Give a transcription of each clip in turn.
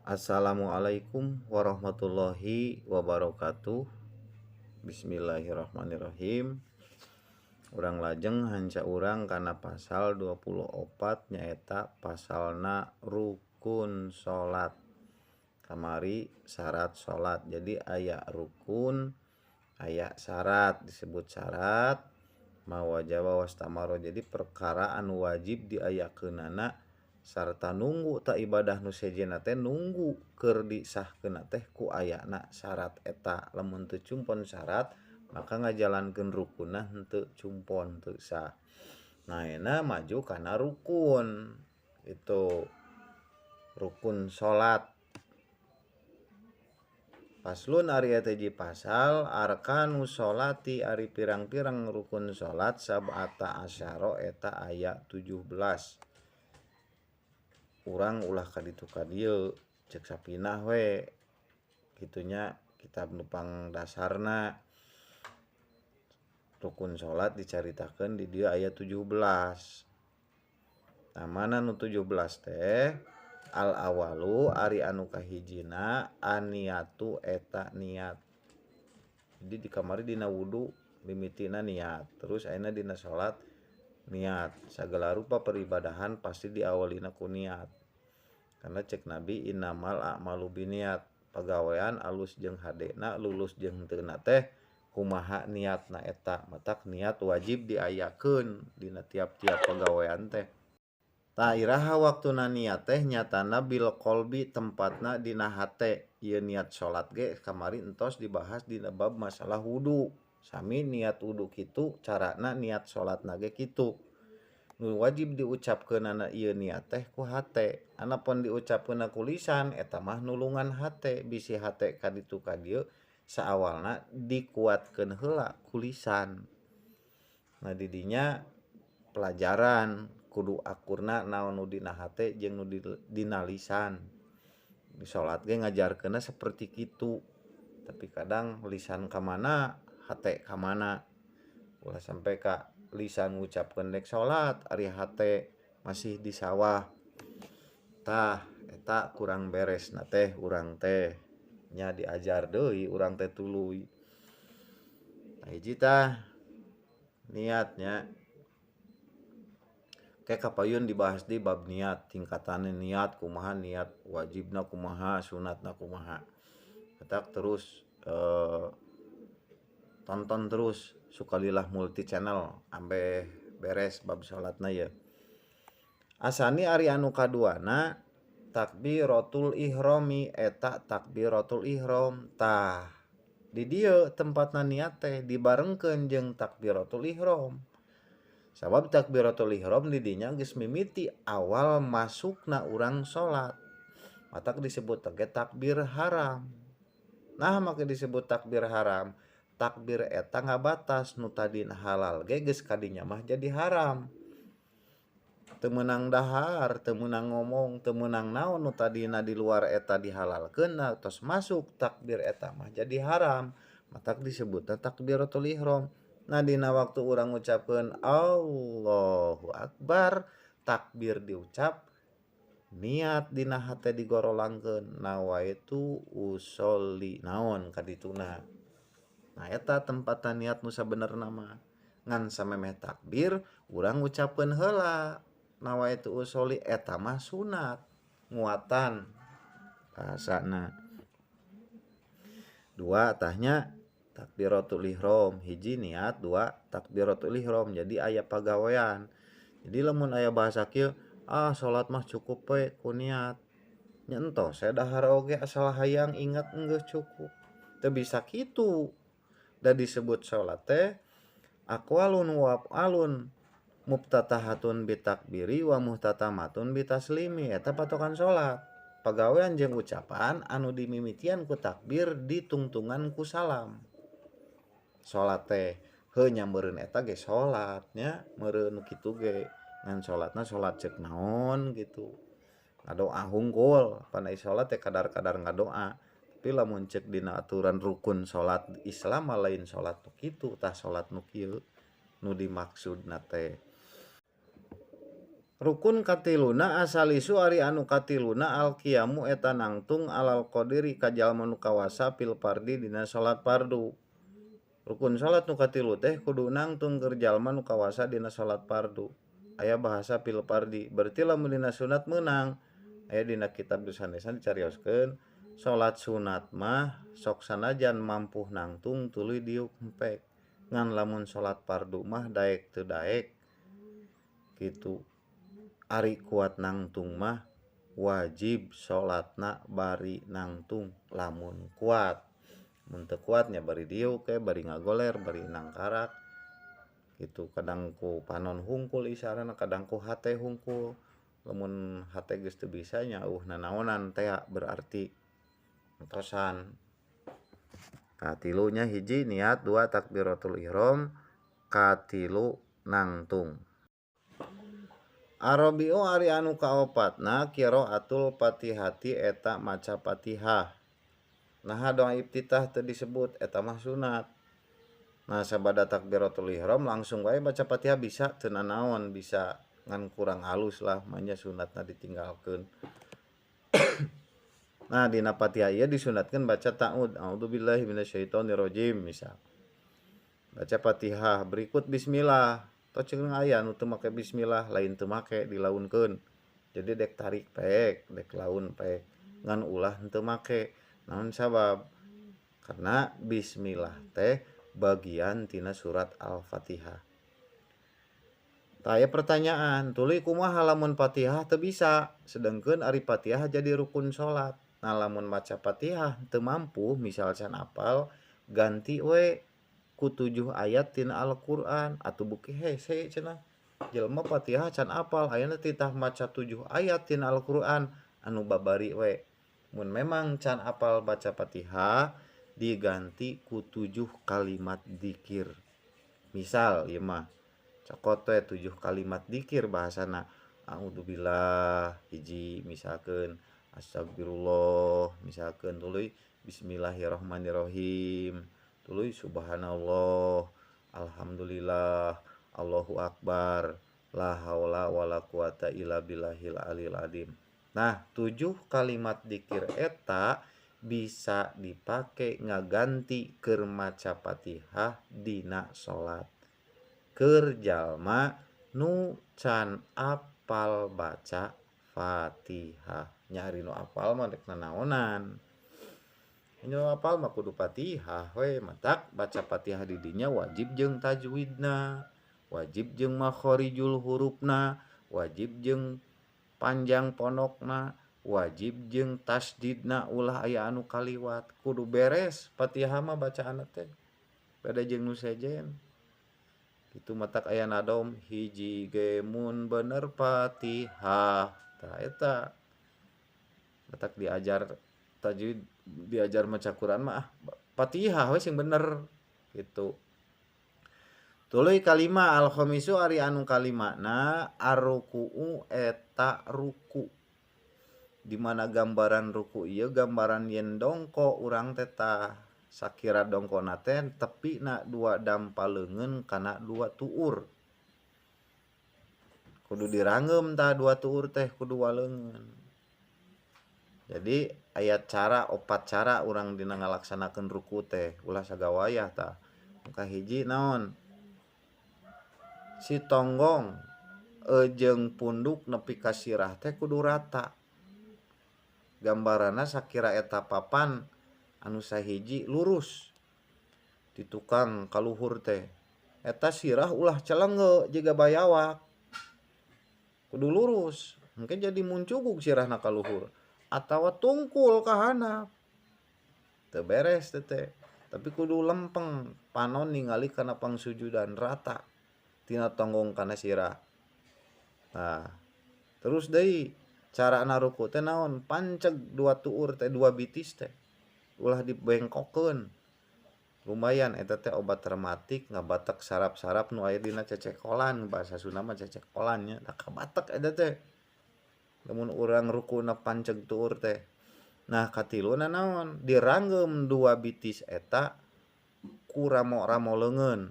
Assalamualaikum warahmatullahi wabarakatuh. Bismillahirrahmanirrahim. Urang lajeng hanca urang kana pasal 24 nyaeta pasalna rukun salat. Kamari syarat salat. Jadi aya rukun, aya syarat, disebut syarat mawajaba wastamaro. Jadi perkara anu wajib diayakeunana sarta nunggu ta ibadah nu sejenna teh nunggu keur disahkeunna teh ku ayana syarat eta. Lamun teu cumpon syarat maka ngajalankeun rukunna henteu cumpon, teu sah. Nah, ayeuna maju kana rukun. Itu rukun salat. Paslon ari eta hiji pasal arkanu sholati ari pirang-pirang rukun salat sab'ata asyara eta aya 17. Urang ulah ka ditu ka dieu cek sapinah we kitunya kitab nu pangdasarna rukun salat dicaritakeun di dieu aya 17. Nah, mana nu 17 teh? Al awalu ari anu kahijina aniatu eta niat. Jadi di kamari dina wudu mimitina niat, terus ayeuna dina salat niat. Sagala rupa peribadahan pasti diawalina ku niat. Karena cek Nabi innamal a'malu binniyat. Pagawean alus jeung hadena lulus jeung henteuna teh kumaha niatna eta. Matak niat wajib diayakeun dina tiap-tiap pagawean teh. Tah iraha waktuna niat teh nyatana bil qalbi tempatna dina hate. Ieu niat salat ge kamari entos dibahas dina bab masalah wudu. Sami niat wudu kitu carana niat salatna ge kitu. Nu wajib diucapkeunana ieu niat teh ku hate. Anapun diucapkeunna ku lisan eta mah nulungan hate, bisi hate ka ditu ka dieu saawalna dikuatkeun heula ku lisan. Nah didinya pelajaran kudu akurna naon nu dina hate jeung nu dina lisan. Di salat ge ngajarkeunna seperti kitu. Tapi kadang lisan ka mana, hate ka mana. Ulah sampai ka lisan ngucapkeun dek salat ari hate masih di sawah. Tah eta kurang beresna teh urang teh nya diajar deui urang teh tuluy. Nah hiji tah niatnya. Kayak kapayun dibahas di bab niat, tingkatane niat kumaha, niat wajibna kumaha, sunatna kumaha. Ketak terus tonton terus Sukalilah multi channel ambe beres bab salatna ye. Asani ari anu kaduana takbiratul ihrami eta takbiratul ihram. Tah di dieu tempatna niat teh dibarengkeun jeung takbiratul ihram. Sabab takbiratul ihram di dinya geus mimiti awal masukna urang salat. Matak disebut teh takbir haram. Nah make disebut takbir haram, takbir eta ngabatas nu tadina halal ge geus kadinya mah jadi haram. Teu meunang dahar, teu meunang ngomong, teu meunang naon nu tadina di luar eta dihalalkeun tos masuk takbir eta mah jadi haram. Matak disebutna takbiratul ihram. Nah dina waktu urang ngucapkeun Allahu Akbar, takbir diucap, niat dina hate digorolangkeun nawaitu usolli naon kadituna. Nah eta tempatan niat nu sabenerna mah. Ngan samemeh takbir urang ngucapkeun heula nawaitu usolli eta mah sunat nguatan bahasana. Dua tahnya takbiratul ihram, hiji niat, dua takbiratul ihram. Jadi aya pagawean. Jadi lamun aya bahasa kieu, ah salat mah cukup we ku niat. Nya entos saya dahar oge asal hayang ingat enggeus cukup. Teu bisa kitu. Da disebut salat teh aqwalun wa af'alun muftatahatun bitakbiri wa muhtatamatun bitaslimi. Eta patokan salat. Pagawean jeung ucapan anu dimimitian ku takbir ditungtungan ku salam. Salat teh heuh nya meureun eta ge salat nya meureun nu kitu ge ngan salatna salat ceuk naon gitu. Ngadoa hungkul, pan ai salat teh kadar-kadar ngadoa. Tapi lamun ceuk dina aturan rukun salat Islam mah lain salat nu kitu, tah salat nu kieu nu dimaksudna teh. Rukun katiluna asalisu ari anu katiluna al-qiyamu eta nangtung alal qadiri ka jalma nu kawasa fil fardi dina salat fardu. Rukun salat nu katilu teh kudu nangtung keur jalma nu kawasa dina salat fardu. Aya bahasa fil fardi berarti lamun dina sunat meunang. Aya dina kitab sanesna dicarioskeun salat sunat mah sok sanajan mampu nangtung tuluy diuk hempek. Ngan lamun salat fardu mah daek teu daek kitu. Ari kuat nangtung mah wajib salatna bari nangtung lamun kuat. Mun teu kuat nya bari diuk we, bari ngagoler, bari nangkarak kitu. Kadang ku panon hungkul isarana, kadang ku hate hungkul. Lamun hate geus teu bisa nya eueuh nanaonan tea berarti entosan. Katilu nya hiji niat, dua takbiratul ihram, katilu nangtung. Arabiu ari anu kaopatna qiraatul Fatihati eta maca Fatihah. Naha doa iftitah teu disebut eta mah sunat. Nah sabada takbiratul ihram langsung wae baca Fatihah bisa teu nanaon, bisa ngan kurang halus lah manya sunatna ditinggalkeun. Nah dina Fatihah ieu disunatkeun baca ta'ud, a'udzubillahi minasyaitonirrajim misal. Baca Fatihah berikut bismillah. Toh cenah aya nu teu make bismillah, lain teu make dilaunkeun. Jadi dek tarik pek, dek laun pek, ngan ulah teu make. Naon sabab? Karena bismillah teh bagian tina surat Al-Fatihah. Tah aya pertanyaan, tuluy kumaha lamun Fatihah teu bisa, sedengkeun ari Fatihah jadi rukun salat. Nah lamun maca Fatihah teu mampu, misal can apal, ganti we ku 7 ayat tina Al-Qur'an atuh beuki hese cenah. Jelema Fatihah can apal, ayeuna titah maca 7 ayat tina Al-Qur'an anu babari we. Mun memang can apal baca Fatihah diganti ku 7 kalimat dikir. Misal ieu mah cokot we 7 kalimat dikir bahasana. A'udzubillah hiji misalkeun, astagfirullah misalkeun, tuluy bismillahirrahmanirrahim, tuluy subhanallah, alhamdulillah, Allahu akbar, la haula wala quwata illa billahil aliyil azim. Nah, 7 kalimat dikir eta bisa dipake ngaganti keur maca Fatihah dina salat. Keur jalma nu can apal baca Fatihah. Nyari nu apal mah dek nanaonan. Nu apal mah kudu Fatihah we, matak baca Fatihah di dinya wajib jeung tajwidna, wajib jeung makharijul hurufna, wajib jeung panjang pondokna, wajib jeung tasdidna, ulah aya anu kaliwat, kudu beres Fatihah mah bacaanna teh. Beda jeung nu sejen. Kitu matak aya nadom hiji ge mun bener Fatihah. Tah eta. Matak diajar tajwid, diajar maca Quran mah Fatihah we sing bener gitu. Tuluy kalima al-khamisu ari anu kalimana arruku'u eta ruku. Di mana gambaran ruku ieu gambaran yen dongko urang teh tah sakira dongkona teh tepina dua dampa leungeun kana dua tuur. Kudu dirangeum tah dua tuur teh kudu waleungeun. Jadi aya cara opat cara urang dina ngalaksanakeun ruku teh ulah sagawayah tah. Muka hiji naon? Si tonggong jeung punduk nepi ka sirah teh kudu rata. Gambaranna sakira eta papan anu sahiji lurus di tukang kaluhur teh. Eta sirah ulah celengge jiga bayawak. Kudu lurus, mungkin jadi muncugug sirahna kaluhur atawa tungkul ka handap. Teu beres teh teh. Tapi kudu lempeng, panon ningali kana pangsujudan rata tina tonggong kana sirah. Nah, terus deui cara ruku teh naon? Panceg dua tuur teh, dua bitis teh. Ulah dibengkokkeun. Lumayan eta teh obat rematik ngabatek saraf-saraf nu aya dina cecekolan, bahasa Sunda mah cecekolan nya, tah kabatek eta teh. Lamun urang rukuna panceg tuur teh. Nah, katiluna naon? Diranggeum dua bitis eta ku ramo-ramo leungeun.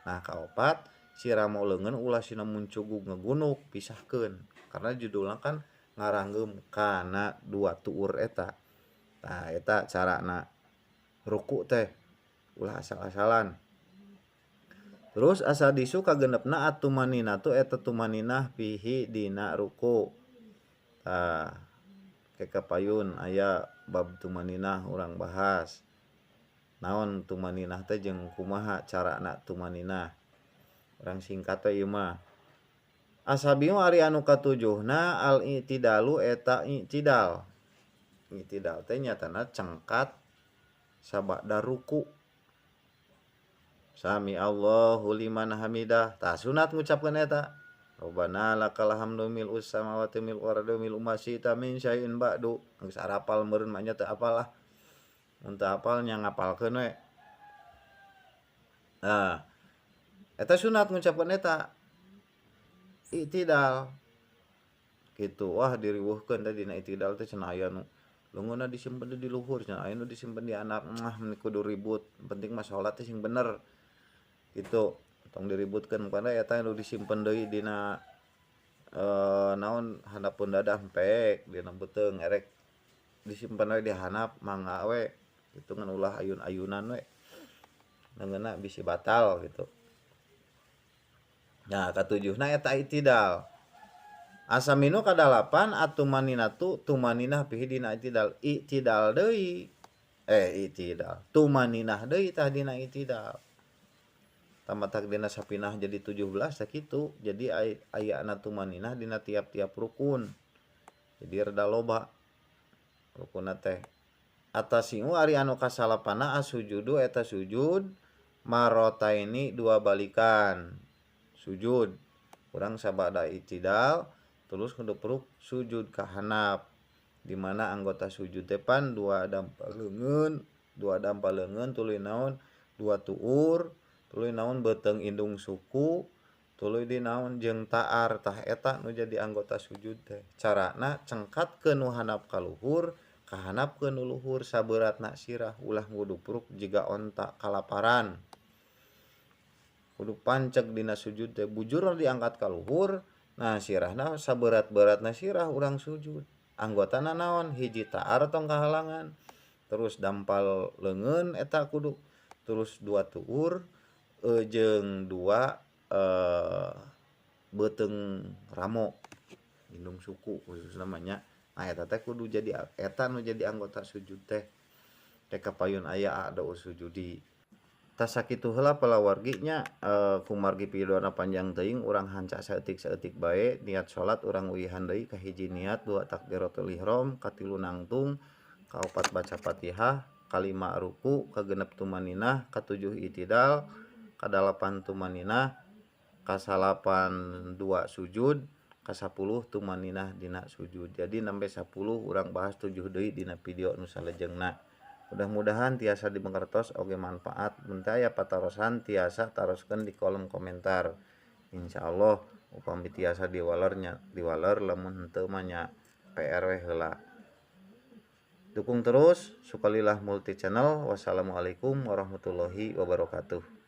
Nah, kaopat si ramo leungeun ulah sina muncugug ngegunuk, pisahkeun. Karena judulna kan ngaranggem kana dua tuur eta. Tah eta carana ruku teh ulah asal-asalan. Terus asadisu kagenepna atumaninatu eta tumaninah fihi dina ruku. Tah kekapayun aya bab tumaninah urang bahas. Naon tumaninah teh jeung kumaha carana tumaninah. Urang singkat we ieu mah. Asabiu ari anu katujuhna al i'tidalu eta i'tidal. I'tidal teh nyatana cengkat sabada ruku. Sami Allahu liman hamidah. Tah sunat ngucapkeun eta. Rabbana lakal hamdu mil'us samawati mil'u ardi mil'u ma syi'ta min syai'in ba'du. Geus arapal meureun mah nya teu apal lah. Mun teu apal nya ngapalkeun we. Nah, eta sunat ngucapkeun eta. I'tidal. Kitu wah diriweuhkeun teh dina i'tidal teh cenah aya nu leungeunna disimpen di luhur cenah aya nu disimpen di anak. Mah kudu ribut. Penting mah salat teh sing bener. Gitu. Tong diributkeun karena eta nu disimpen deui dina naon handapeun dadah empek dina beuteung erek disimpen we di handap mangga we kitu ngan ulah ayun-ayunan we. Leungeunna bisi batal gitu. Nah, katujuhna eta i'tidal. Asaminu kadalapan atumaninatu tumaninah fihi dina i'tidal. I'tidal deui. I'tidal. Tumaninah deui tah dina i'tidal. Tamatak dina sapinah jadi 17 tah kitu. Jadi ayana tumaninah dina tiap-tiap rukun. Jadi rada loba rukunna teh. Atasiu ari anu kasalapana asujudu eta sujud marotaini dua balikan. Sujud urang sabada i'tidal terus kudu sujud ka handap. Di mana anggota sujud teh pan dua dampal leungeun tuluy naon dua tuur tuluy naon beuteung indung suku tuluy di naon jeung taar. Tah eta nu jadi anggota sujud teh. Carana cengkatkeun nu handap ka luhur ka handapkeun nu luhur saberatna sirah ulah ngudupruk jiga onta kalaparan. Kudu panceg dina sujud teh bujur diangkat ka luhur nah sirahna saberat-beratna sirah urang sujud. Anggotana naon hiji taar tong kahalangan terus dampal leungeun eta kudu terus dua tuur jeung dua beuteung ramo indung suku khusus namanya. Nah eta teh kudu jadi eta nu jadi anggota sujud teh. Teh kapayun aya ado sujudi. Tah sakitu heula palawargi nya kumargi videona panjang teuing urang hanca saeutik-saeutik bae niat salat urang uihan deui kahiji niat dua takbiratul ihram katilu nangtung kaopat baca Fatihah kalima ruku kagenep tumaninah katujuh i'tidal kadalapan tumaninah kasalapan dua sujud kasapuluh tumaninah dina sujud. Jadi sampai 10 urang bahas 7 deui dina video nu salajengna. Mudah-mudahan tiasa dimengertos oge manfaat. Mun teu aya patarosan tiasa taroskeun di kolom komentar. Insyaallah upami tiasa diwalernya diwaler lamun henteu mah nya PR we heula. Dukung terus Sukalilah Multi Channel. Wassalamualaikum warahmatullahi wabarakatuh.